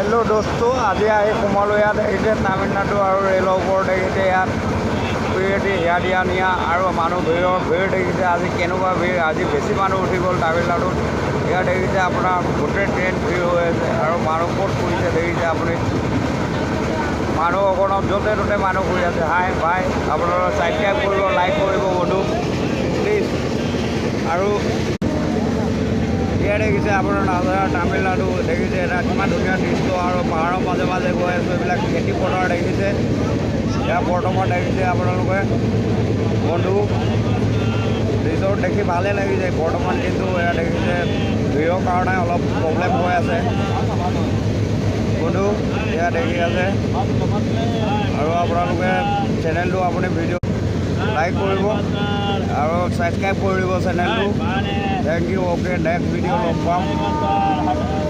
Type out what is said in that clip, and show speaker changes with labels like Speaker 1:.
Speaker 1: Hello' দোস্তো, আজি আহি সোমালোঁ। ইয়াত দেখিছে তামিলনাডু আৰু ৰেলৰ ওপৰত দেখিছে ইয়াত হিয়া দিয়া নিয়া আৰু মানুহ ভিৰৰ ভিৰ দেখিছে। আজি কেনেকুৱা ভিৰ! আজি বেছি মানুহ উঠি গ'ল তামিলনাডুত। ইয়াত দেখিছে আপোনাৰ গোটেই ট্ৰেইন ভিৰ হৈ আছে আৰু মানুহ ক'ত ফুৰিছে দেখিছে আপুনি। মানুহ অকণত য'তে ত'তে মানুহ ফুৰি আছে। হাই ভাই, আপোনালোকে ছাবস্ক্ৰাইব কৰিব, লাইক কৰিব বন্ধু, প্লিজ। আৰু এয়া দেখিছে আপোনাৰ নাজাৰা তামিলনাডু। দেখিছে এটা কিমান ধুনীয়া দৃশ্য আৰু পাহাৰৰ মাজে মাজে গৈ আছোঁ। এইবিলাক খেতি পথাৰ দেখিছে। এয়া বৰ্তমান দেখিছে আপোনালোকে বন্ধু, ৰিজৰ্ট দেখি ভালেই লাগিছে বৰ্তমান। কিন্তু এয়া দেখিছে ভিৰৰ কাৰণে অলপ প্ৰব্লেম হৈ আছে বন্ধু। এয়া দেখি আছে। আৰু আপোনালোকে চেনেলটো আপুনি ভিডিঅ' লাইক কৰিব আৰু ছাবস্ক্ৰাইব কৰি দিব চেনেলটো। Thank you. Okay, next video log পাম।